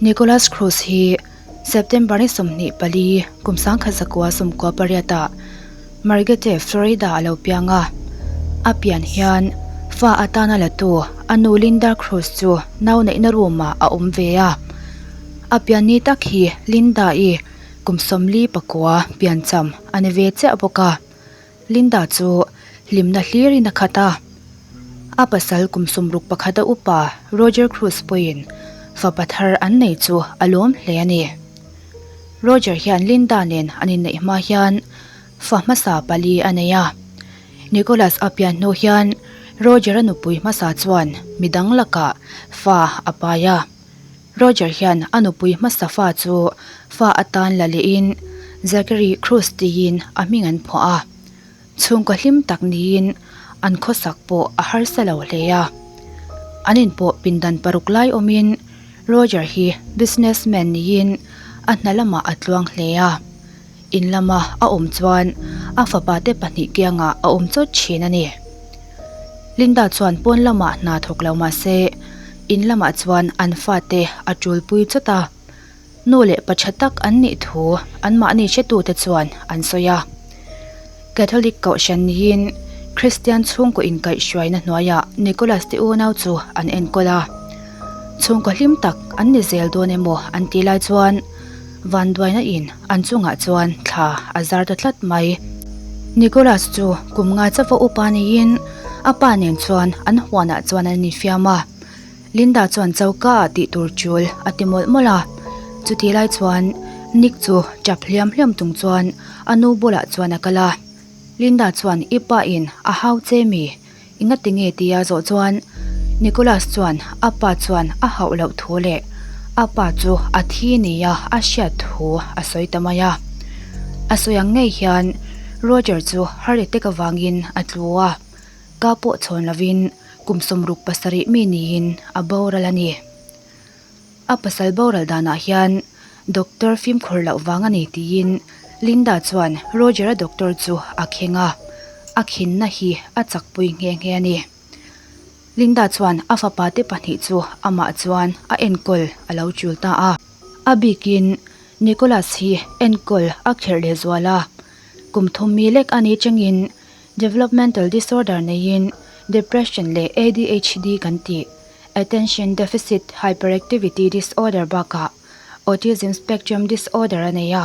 Nikolas Cruz hi September ni 24 kum 1998 ah Margate, Florida a lo piang a. A pian hian fa atana la tu a nu Linda Cruz chu nau neihna room ah a awm ve a. A pian ni tak hi Linda-i kum 49 piancham a ni ve chiah bawk a. Linda chu hlimna hlirin a khat a. A pasal kum 61 a upa Roger Cruz pawhin fapa thar an nei chu a lawm hle a ni. Roger hian Linda nen an inneih hma hian fa hmasa pali a nei a. Nicholas a pian hnu hian Roger-a nupui hmasa chuan midang lakah fa a pai a. Roger hian a nupui hmasa fa chu fa atan la lehin Zachary Cruz tiin a hming an phuah a. Chhungkaw hlim tak niin an khawsak pawh a harsa lo hle a. An inpawh pindan paruk lai awmin Roger hi businessman niin a hna lamah a tluang hle a. In lama a awm chuan a fapa te pahnih kiangah a awm chawt thin a ni. Linda chuan pawn lamah hna thawk lo mah se in lamah chuan an fate a tulpui chawt a. Nu leh pa tha tak an nih thu anmahni hretute chuan an sawi a. Catholic kohhran niin Kristian chhungkaw inkaihhruaina hnuaiah Nicholas te unau chu an enkawl a. Chhungkaw hlim tak an ni zel dawn emaw an tih lai chuan vanduaina in an chungah chuan thla a zar ta tlat mai. Nicholas chu kum nga chauh a upa niin a pa nen chuan an huanah chuan an infiam a. Linda chuan choka ah tih tur tul a ti mawlh mawlh a, chutih lai chuan Nick chu tap hliam hliam tung chuan a nu bulah chuan a kal a. Linda chuan i pa in a hau che mi? I nga ti nge tia zawh chuan Nicholas chuan a pa chuan a hauh loh thu leh a pa chu a thi nia a hriat thu a sawi ta mai a. A sawi ang ngei hian Roger chu heart attack avangin a tlu a. Ka pawh chhawn lovin kum 67 mi niin a boral a ni. A pasal boral danah hian doctor fimkhur loh vang a ni tiin Linda chuan Roger-a doctor chu a kheng a, a khinna hi a chakpui nghe nghe a ni. Linda chuan a fapa te pahnih chu amah chuan a enkawl a lo tul ta a. A bikin Nicholas hi enkawl a kherh lehzual a, kum thum mi lek a ni changin Developmental disorder neiin depression leh ADHD kan tih, Attention Deficit Hyperactivity Disorder bakah Autism Spectrum Disorder a nei a.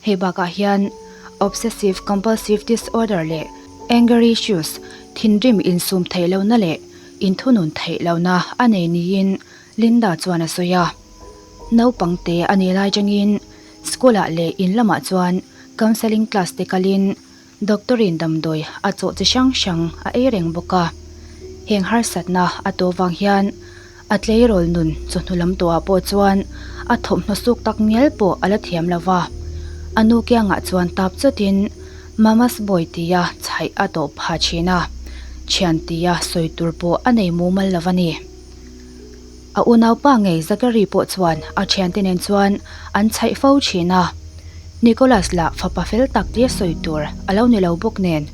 Hei bakah hian Obsessive Compulsive Disorder leh Anger Issues, thinrim insum theih lohna leh inthunun theih lohna a nei niin Linda chuan a sawi a. Naupang te a nih lai changin school-ah leh in lamah chuan counselling class te kalin Doctor in damdawi a chawh chi hrang hrang a ei reng bawk a, heng harsatna a tawh vang hian a tleirawl nun chawhnu lam tawhah pawh chuan a thawmhnaw suk tak ngial pawh a la thiam lo va, a nu kiangah chuan tap chawtin Mama's boy tia chhaih a tawh pha thin a, thian tia sawi tur pawh a nei mumal lo a ni. A unaupa ngei Zachary pawh chuan a thiante nen chuan an chhaih fo thin a. Nicholas lah fapa fel tak tia sawi tur a lo ni lo bawk nen.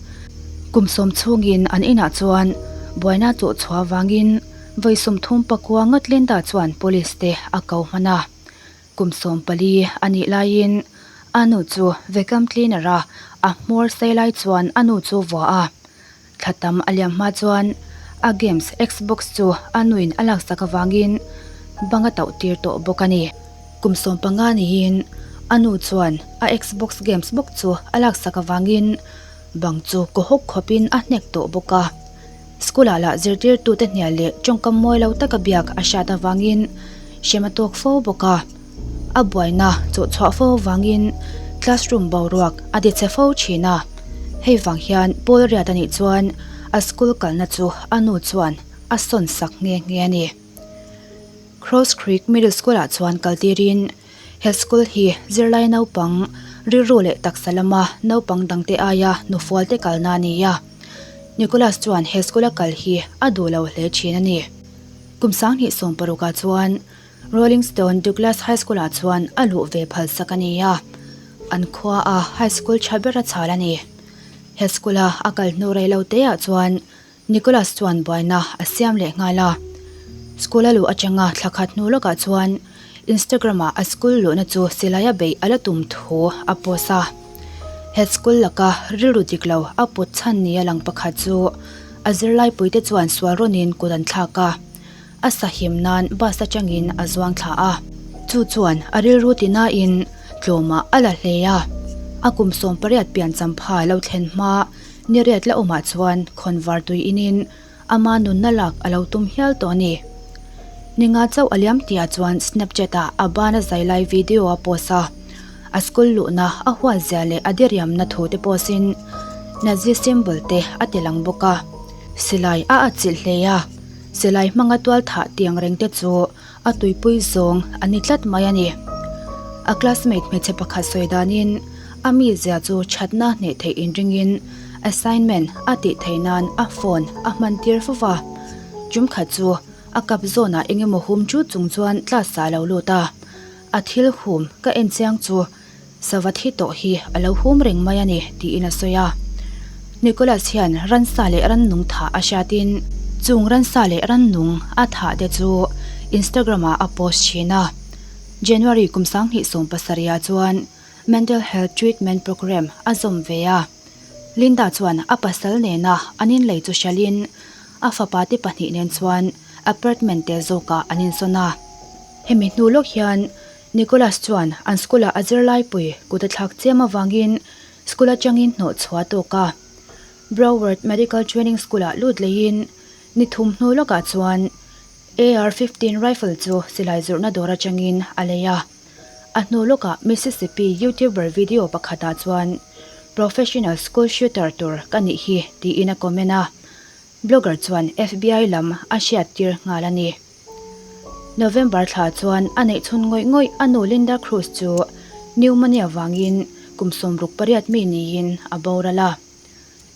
Kum sawm chhungin an inah chuan buaina chawh chhuah avangin vawi 39 ngawt Linda chuan police te a ko hman a. Kum 14 a nih laiin a nu chu vacuum cleaner a a hmawr sei lai chuan a nu chu vua a. Thla tam a liam hma chuan a games Xbox chu a nuin a laksak avangin bang a tauh tir tawh bawk a ni. Kum 15 niin a nu chuan a Xbox games bawk chu a laksak avangin bang chu kaw hawk khawpin a hnek tawh bawk a. School ah lah zirtirtute hnial leh tawngkam mawi lo taka biak a hriat avangin hrem a tawk fo bawk a. A buaina chawh chhuah fo avangin classroom boruak a ti chhe fo thin a, hei vang hian Paul riat a nih chuan a school kalna chu a nu chuan a sawn sak nghe nghe a ni. Cross Creek Middle School ah chuan kal tirin he school hi zirlai naupang rilru leh taksa lama naupang dangte aia nufual te kalna a ni a, Nicholas chuan he school a kal hi a duh lo hle thin a ni. Kum 2016 ah chuan Rolling Stone Douglas High School ah chuan a luh ve phal sak a ni a, an khua a high school tha ber a chhal a ni. He school a a kal hnu rei lo te ah chuan Nicholas chuan buaina a siam leh nghal a. School a luh atanga thla khat hnu lawkah chuan. Instagram-ah a school luhna chu silaia beih a la tum thu a post a. He school laka rilru dik lo a put chhan nia lang pakhat chu a zirlaipuite chuan sual rawnin kut an thlak a. A sahim nan bus atangin a zuang thla a, chu chuan a rilru tinain tlawmah a la hle a. A kum 18 pian champha lo thlen hma niriat la awmah chuan khawnvar tui inin ama nunna lak a lo tum hial tawh a ni. Ninga chauh a liam tihah chuan Snapchat ah a bana zai lai video a post a, a school luhna a huat zia leh a diriamna thu te post in Nazi symbol te a ti lang bawk a, silai a atchilh hle a. Silai hmanga tual thah tiang reng te chu a tuipui zawng a ni tlat mai a ni. A classmate hmeichhe pakhat sawi danin a mizia chu thatna hneh theih inringin assignment a tih theih nan a phone a hman tir fo va. Tum khat chu a kap zawnah eng emaw hum chut chung chuan class ah a lo lut a, a thil hum ka en chiang chu Sava thi tawh hi a lo hum reng mai a ni, tiin a sawi a. Nicholas hian ransa leh rannung thah a hriatin chung ransa leh rannung a thah te chu Instagram ah a post thin a. January kum 2017 ah chuan Mental Health Treatment Programme a zawm ve a. Linda chuan a pasal nena an inlei chu hralhin a fapa te pahnih nen chuan apartment te zawkah an insawn a. Hemi hnu lawk hian Nicholas chuan an school-ah a zirlaipui kut a thlak chiam avangin school atangin hnawh chhuah a tawk a. Broward Medical Training School-ah lut leiin ni thum hnu lawkah chuan AR 15 rifle chu silai zawrhna dawr atangin a lei a. A hnu lawkah Mississippi YouTuber video pakhatah chuan Professional school shooter tur ka nih hi tiin a comment a. Blogger chuan FBI lam a hriattir nghal a ni. November thla chuan a neih chhun ngawih ngawih a nu Linda Cruz chu pneumonia vangin kum 68 mi niin a boral a.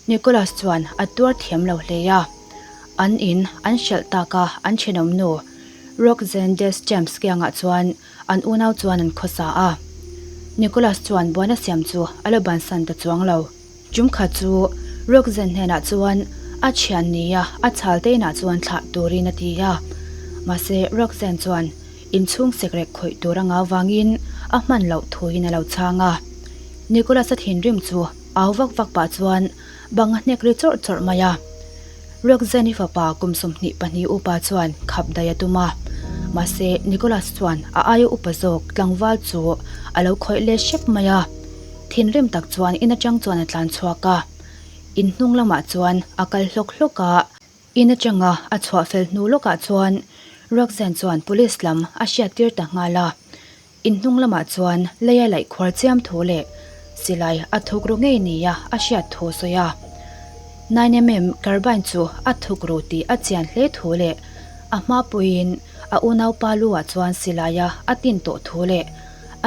Nicholas chuan a tuar thiam lo hle a, an in an hrelh tak a an thenawm nu Roxanne Deschamps kiangah chuan an unau chuan an khawsa a. Nicholas chuan buaina siam chu a la bansan ta chuang lo. Tum khat chu Roxanne hnenah chuan a thian nia a chhal te inah chuan thlah turin a ti a. Mahse Roxanne chuan inchhung sekrek khawih tur a ngau vangin a hman loh thuin a lo chhang a. Nicholas-a thinrim chu au vak vak pah chuan bang a hnek ri chawrh chawrh mai a. Roxanne-i fapa kum 22 upa chuan khap daih a tum a. Mahse Nicholas chuan a aia upa zawk tlangval chu a lo khawih let hrep mai a. Thinrim tak chuan in atang chuan a tlan chhuak a, in hnung lamah chuan a kal hlawk hlawk a. In atanga a chhuah fel hnu lawkah chuan Roxanne chuan police lam a hriattir ta nghal a. In hnung lamah chuan lei a laih khuar chiam thu leh silai a thuk ru ngei nia a hriat thu a sawi a. 9mm carbine chu a thuk ru tih a chian hle thu leh a hma pawhin a unaupa lu ah chuan silai a a tin tawh thu leh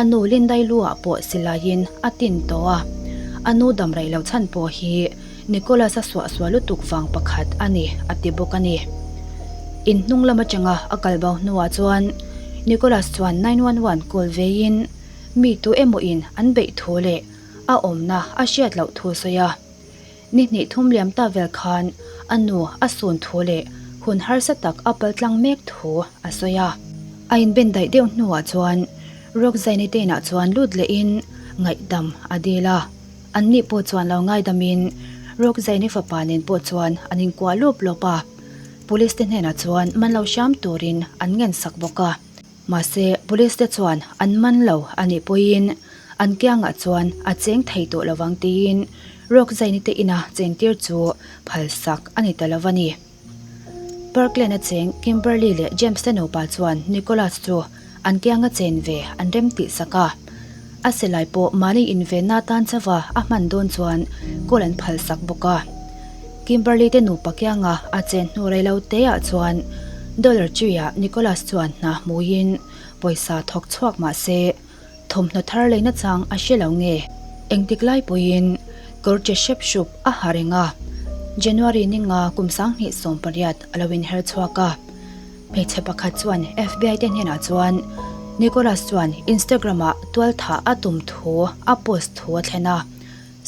A nu Lindai lu-ah pawh silaiin a tin tawh a, a nu dam rei lo chhan pawh hi Nicholas-a suahsuah lutuk vang pakhat a ni a ti bawk a ni. In hnung lam atanga a kal bo hnuah chuan Nicholas chuan 911 call veiin mi tu emaw in an beih thu leh a awmna a hriat loh thu sawi a. Ni hnih thum liam ta vel khan a nu a sun thu leh hun harsa tak a pal tlang mek thu a sawi a. A inben daih deuh hnuah chuan Roxanne-i te inah chuan lut lehin ngaihdam a dil a. Anni pawh chuan lo ngaidamin Roxanne-i fapa nen pawh chuan an inkuah lawp lawp a. Police te hnenah chuan man lo hram turin an ngensak bawk a. Mahse, police te chuan an man lo a nih pawhin an kiangah chuan a cheng thei tawh lovang tiin Rockzaini te ina chengtir chu phalsak a ni ta lo a ni. Parkland a cheng Kimberly leh James te nupa chuan Nicholas chu an kianga chen ve an rem tih sak a. A silai pawh mahni invenna atan chauha a hman dawn chuan kawl an phalsak bawk a. Kimberly te nupa kianga a chen hnu rei lo te ah chuan Dollar Tree ah Nicholas chuan hna hmuiin pawisa thawk chhuak mah se thawmhnaw thar leina chang a hre lo nge? Engtik lai pawhin kawr che hrep hrup a ha reng a, January ni nga kum 2018 a lo inher chhuak a. Hmeichhe pakhat chuan FBI te hnenah chuan Nicholas chuan Instagram ah tual thah a tum thu a post thu a thlen a.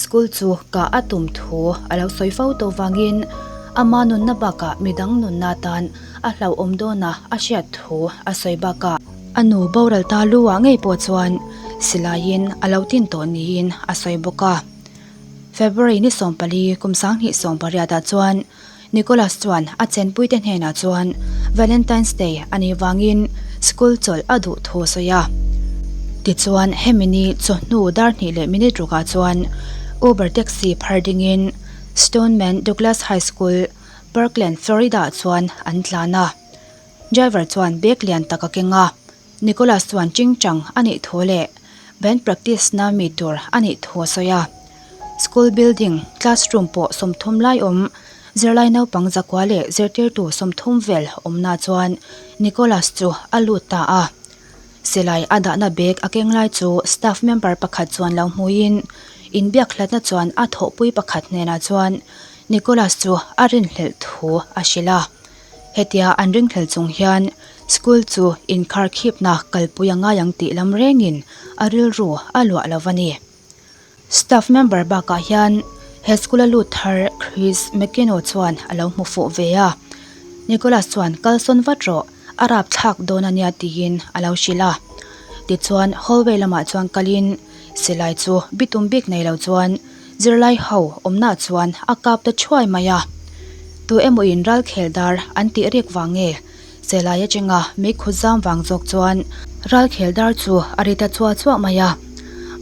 School chu kah a tum thu a lo sawi fo tawh vangin ama nunna bakah midang nunna atan a hlauhawm dawna a hriat thu a sawi bakah. A nu boral ta lu ah ngei pawh chuan silaiin a lo tin tawh niin a sawi bawk a. February ni 14 kum 2018 ah chuan Nicholas chuan a chenpuite hnenah chuan Valentine's Day a nih vangin school chawlh a duh thu a sawi a. Tichuan hemi ni chawhnu dar hnih leh minute rukah chuan Uber taxi phar dingin Stoneman Douglas High School, Parkland, Florida-ah chuan an tlan a. Driver chuan bag lian tak a keng a, Nicholas chuan chingchang a nih thu leh band practice na mi tur a nih thu a sawi a. School building, classroom pawh 30 lai awm, zirlai naupang zakua leh zirtirtu 30 vel awmna chuan Nicholas chu a lut ta a. Silai a dahna bag a keng lai chu staff member pakhat chuan lo hmuiin inbiak hlatna chuan a thawhpui pakhat hnenah chuan Nicholas chu a rinhlelh thu a hrilh a. Hetia an ringhlel chung hian school chu inkharkhipna kalpui a ngai ang tih lam rengin a rilru a luah lo a ni. Staff member bakah hian he school a lut thar Chris McKenna chuan a lo hmu fuh ve a. Nicholas chuan kalsawn vat rawh, a rap thlak dawn a nia tiin a lo hrilh a. Tichuan hallway lamah chuan kalin silai chu bitum bik nei lo chuan zirlai ho awmnaah chuan a kap ta thuai mai a. Tu emaw in ralkhel dar an tih rik vang nge? Silai atanga meikhu zam vang zawk chuan ralkhel dar chu a ri ta chuah chuah mai a.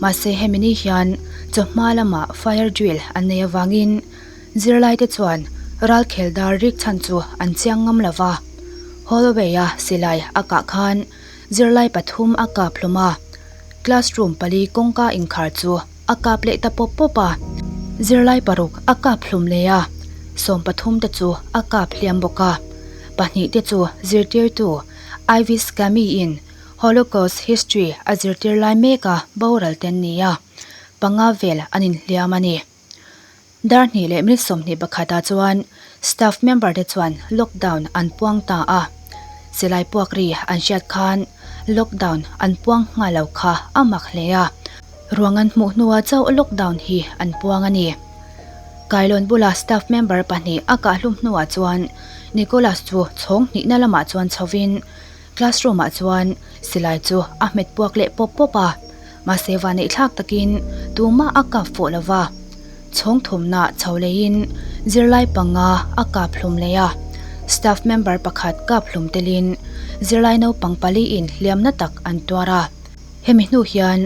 Mahse hemi ni hian chawhma lamah fire drill an nei avangin zirlai te chuan ralkhel dar rik chhan chu an chiang ngam lo va. Hallway a silai a kah khan zirlai pathum a kap hlawm a. Classroom pali kawngka inkhar chu a kap leh ta pawp pawp a. Zirlai paruk a kap hlum leh a, 13 te chu a kap hliam bawk a. Pahnih te chu zirtirtu Ivy Scammy-in Holocaust history a zirtir lai mek a boral te an ni a, panga vel an inhliam a ni. Dar hnih leh minute 21 ah chuan staff member te chuan lockdown an puang ta a. Silai puak ri an hriat khan lockdown an puang nghal lo kha a mak hle a. Ruang an hmuh hnuah chauh lockdown hi an puang a ni. Kailawn bula staff member pahnih a kahhlum hnuah chuan Nicholas chu chhawng hnihna lamah chuan chhovin classroom ah chuan silai chu a hmet puak leh pawp pawp a. Mahse vaneih thlak takin tumah a kap fuh lo va, chhawng thumna chho leiin zirlai panga a kap hlum leh a, staff member pakhat kap hlum telin zirlai naupang paliin hliamna tak an tuar a. Hemi hnu hian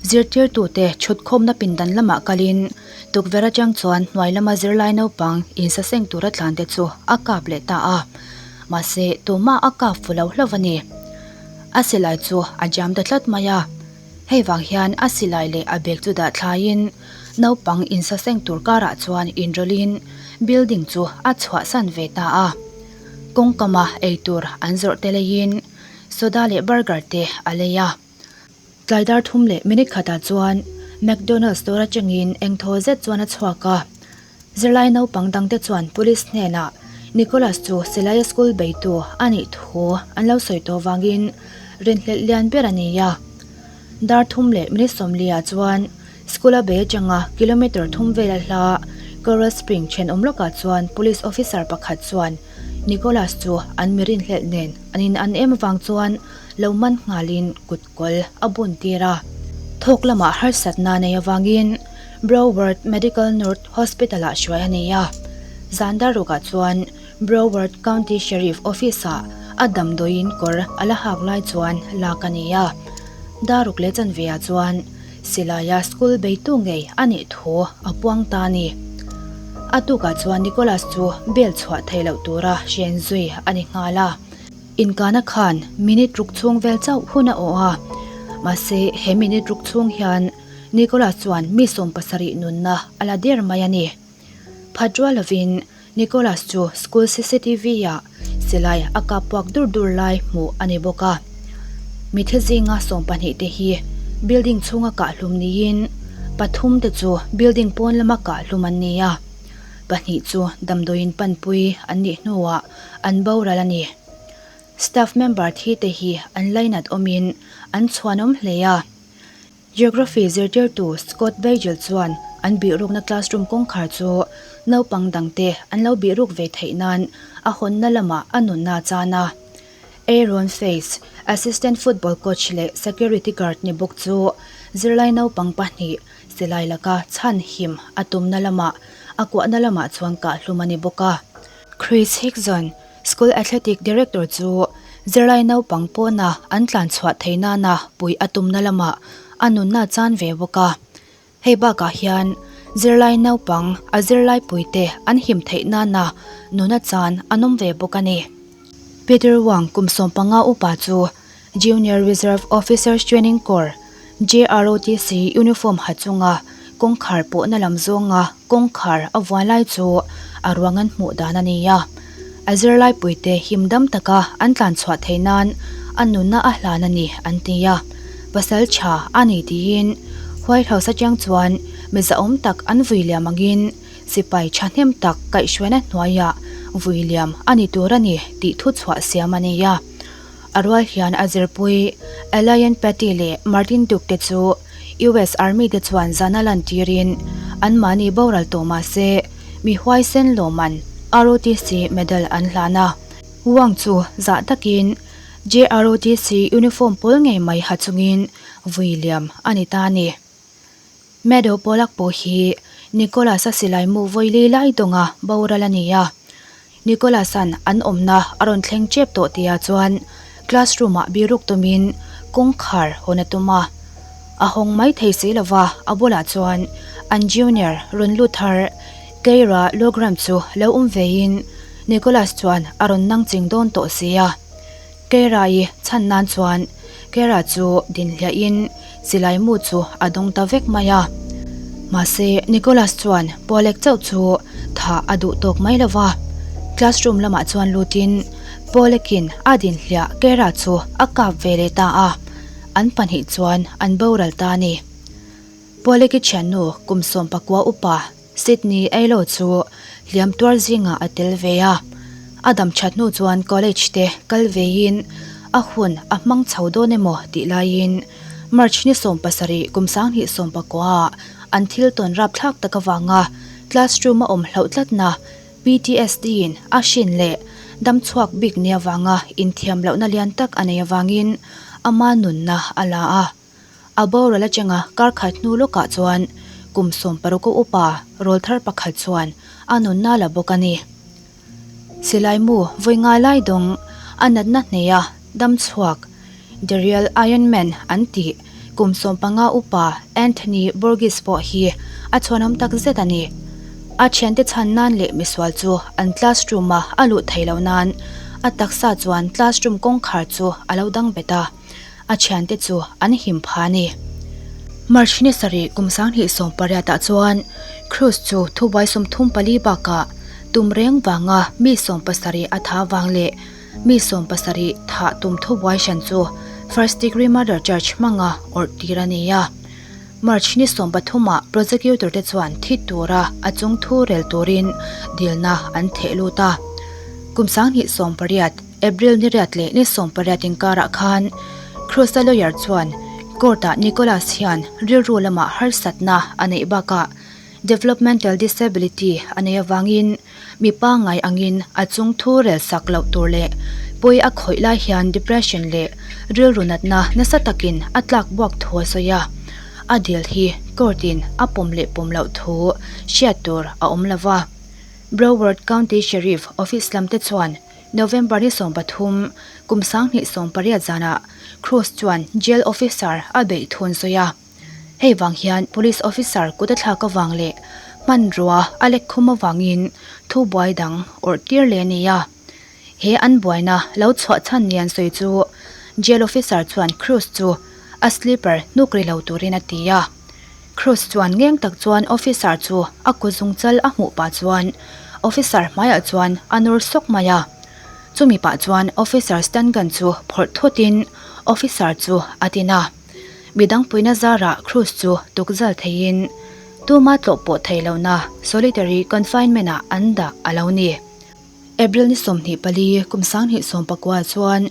zirtirtute chhutkhawmna pindan lamah kalin tukverh atang chuan hnuai lama zirlai naupang insaseng tura tlante chu a kap leh ta a, mahse tumah a kap fu lo hlauh a ni. A silai chu a jam ta tlat mai a, hei vang hian a silai leh a bag chu dah thlaiin naupang insaseng tur karah chuan inrawlhin building chu a chhuahsan ve ta a. Kawngkama eitur an zawrh te leiin soda leh burger te a lei a. Tlai dar thum leh minute khatah chuan McDonald's dawr atangin engthaw zet chuan a chhuak a. Zirlai naupang dangte chuan police hnenah Nicholas chu Silaia school beitu a nih thu an lo sawi tawh vangin rinhlelh lian ber a ni a. Dar thum leh minute 40 ah chuan school a bei atanga kilometre thum vela hla Coral Spring thenawm lawkah chuan police officer pakhat chuan Nicholas chu an mi rinhlelh nen an in an em avang chuan lo man nghalin kut kawl a bun tir a. Thawk lamah harsatna nei avangin Broward Medical North Hospital-ah hruai a ni a. Zan dar rukah chuan Broward County Sheriff Office-ah a damdawiin kawr a la hak lai chuan lak a ni a. Dar ruk leh chanveah chuan silaia school beitu ngei a nih thu a puang ta a ni. A tukah chuan Nicholas chu bail chhuah theih loh tura hren zui a ni nghal a. Inkana khan minute ruk chhung vel chauh hun a awh a, mahse he minute ruk chhung hian Nicholas chuan mi 70 nunna a la der mai a ni. Phat rual lovin Nicholas chu school CCTV ah silai a kap puak dur dur lai hmuh a ni bawk a. Mitthi zinga 12 te hi building chhunga kahhlum niin pathum te chu building pawn lama kahhlum an ni a, pahnih chu damdawiin panpui an nih hnuah an boral a ni. Staff member thi te hi an lainat awmin an chhuanawm hle a. Geography zirtirtu Scott Beigel chuan an bihrukna classroom kawngkhar chu naupang dangte an lo bihruk ve theih nan a hawnna lamah a nunna a chan a. Aaron Feis, assistant football coach leh security guard ni bawk chu zirlai naupang pahnih silai laka chhan him a tumna lamah a kuahna lamah chuan kahhlum a ni bawk a. Chris Hixon, school athletic director chu zirlai naupang pawna an tlan chhuah theih nana puih a tumna lamah a nunna chan ve bawk a. Hei bakah hian zirlai naupang a zirlai puite an him theih nana nuna chan an awm ve bawk a ni. Peter Wang kum 15 upa chu Junior Reserve Officers Training Corps, JROTC, uniform ha chunga kawngkhar pawhna lam zawnga kawngkhar a vuan lai chu a ruang an hmuh dan a ni a. A zirlai puite him dam taka an tlan chhuah theih nan a nunna a hlan a ni an ti a. Pasal tha a ni tiin White House atang chuan mi zahawm tak an vui liam angin sipai thahnem tak kaihhruaina hnuaiah vui liam a ni tur a ni tih thu chhuah siam a nei a. A rual hian a zirpui Alain Patty leh Martin Duke te chu US Army te chuan zan a lantirin anmahni boral tawh mah se mi huaisen lawman ROTC medal an hlan a. Wang chu zah takin JROTC uniform pawl ngei mai ha chungin vui liam a ni ta a ni. Meadow Polak pawh hi Nicholas-a silai mu vawi li lai dawnga boral a ni a. Nicholas-a'n an awmna a rawn thleng tep tawh tihah chuan classroom-ah biruk tumin kawngkhar hawn a tum a. A hawng mai thei si lova a bulah chuan an junior rawn lut thar Keira Logram chu lo awm vein Nicholas chuan a rawn nang ching dawn tawh si a. Keira-i chhan nan chuan Keira chu din hliahin silai mu chu a dawng ta vek mai a. Mahse, Nicholas chuan Polek chauh chu thah a duh tawk mai lo va. Classroom lamah chuan lutin Polek-in a din hliah Keira chu a kap ve leh ta a. An pahnih chuan an boral ta a ni. Polek-i thiannu kum 19 upa Sydney Ailo chu hliam tuar zingah a tel ve a, a dam that hnu chuan college te kal veiin a hun a hmang chho dawn emaw tih laiin March ni 17 kum 2019 ah an thil tawn rapthlak tak avanga classroom a awm hlauh tlatna PTSD in a hrin leh dam chhuak bik ni avanga inthiam lohna lian tak a nei avangin ama nunna a la a. A boral atanga kar khat hnu lawkah chuan kum 60 a upa rawlthar pakhat chuan a nunna la bawk a ni. Silai mu vawi ngai lai dawng a natna hneia dam chhuak The Real Iron Man an tih kum 15 upa Anthony Burgess pawh hi a chhuanawm tak zet a ni. A thiante chhan nan leh misual chu an classroom-a a luh theih loh nan a taksa chuan classroom kawngkhar chu a lo dang bet a. A thiante chu an him pha a ni. March ni sarih kum 2018 ah chuan Cruz chu thubuai 34 bakah tum reng vanga mi 70 a tha vang leh mi 70 thah tum thubuai hran chu first degree murder charge hmanga awrh tir a ni a. March ni 13 ah prosecutor te chuan thi tura a chung thu rel turin dilna an theh lut a. Kum 2018 April ni riat leh ni 18 inkarah khan Cruz-a lawyer chuan court-ah Nicholas hian rilru lamah harsatna a neih bakah developmental disability a nei avangin mi pangngai angin a chung thu rel sak loh tur leh pawi a khawih lai hian depression leh rilru natna nasa takin a tlak buak thu a sawi a. A dil hi court-in a pawm leh pawm loh thu hriat tur a awm lo va. Broward County Sheriff Office lamte chuan November ni 13, kum 2018 zanah Cruz chuan jail officer a beih thu an sawi a. Hei vang hian police officer kut a thlak avang leh hmanrua a lek khum avangin thu buai dang awrh tir leh a ni a. He an buaina lo chhuah chhan ni an sawi chu jail officer chuan Cruz chu a slipper hnuk ri lo turin a ti a. Cruz chuan ngeng tak chuan officer chu a kut zungchal a hmuh pah chuan officer hmaiah chuan a nawr sawk mai a. Chumi pah chuan officer stun gun chu phawrh thutin officer chu a tin a. Midang puina zarah Cruz chu tukzal theiin tuma tlawh pawh theih lohna solitary confinement ah an dah a lo ni. April ni 24 kum 2019 chuan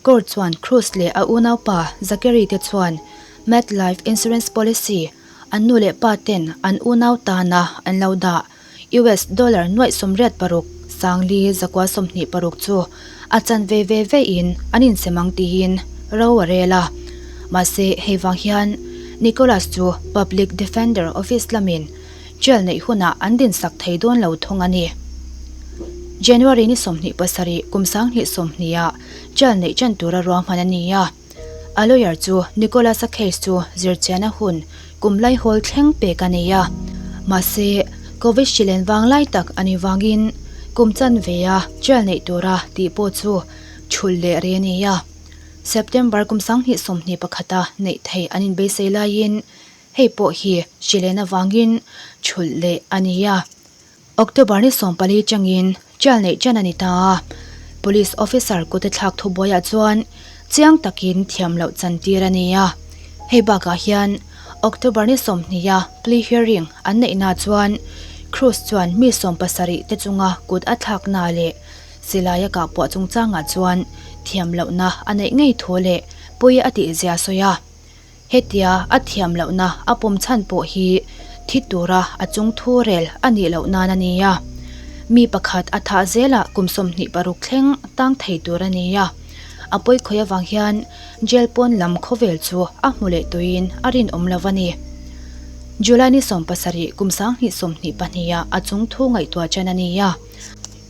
Court chuan Cruz leh a unaupa Zachary te chuan MetLife Insurance Policy an nu leh pa ten an unau tana an lo dah US dollar nuaih 86. 4426 chu a chanve ve ve in an insem ang tiin ro a rel a. Mahse, hei vang hian Nicholas chu Public Defender Office lamin jail neih hunah an dinsak thei dawn lo thung a ni. January ni 27 kum 2020 ah jail neih ṭan tura ruahman a ni a. A lawyer chu Nicholas-a case chu zirchianna hun kum laihawl thleng pek a nei a. Mahse, Covid hrilen vang lai tak a nih vangin kum chanve a jail neih tura tih pawh chu thulh leh rih a ni a. September kum 2021 a neih theih an inbeisei laiin hei pawh hi hrilen avangin thulh leh a ni a. October ni 14 changin jail neih ṭan a ni ta a, Police officer kut a thlak thubuaiah chuan chiang takin thiam loh chantir a ni a. Hei bakah hian October ni 20 a plea hearing an neihna chuan Cruz chuan mi 70 te chunga kut a thlakna leh silai a kahpuah chungchangah chuan thiam lohna a neih ngei thu leh pawi a tihzia a sawi a. Hetia a thiam lohna a pawm chhan pawh hi thi tura a chung thu rel a nih loh nan a ni a. Mi pakhat a thah zelah kum 26 thleng tang thei tur a ni a. A pawi khawi avang hian jail pawn lam khawvel chu a hmu leh tuiin a rinawm lo a ni. July ni 17 kum 2022 ah a chung thu ngaihtuah ṭan a ni a.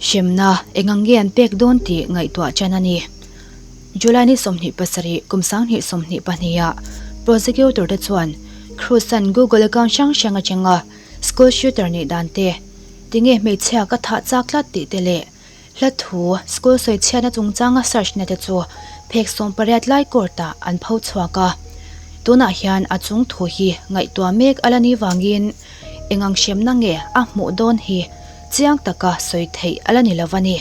Hremna eng ang nge an pek dawn tih ngaihtuah ṭan a ni. July ni 27 kum 2022 ah prosecutor te chuan Cruz-a'n Google account hrang hrang atanga school shooter nih dan te, tinge hmeichhia ka thah chak tlat tih te leh hla thu school sawichhiatna chungchanga search na te chu phek 18 lai court ah an pho chhuak a. Tunah hian a chung thu hi ngaihtuah mek a la ni vangin eng ang hremna nge a hmuh dawn hi chiang taka sawi theih a la ni lo a ni.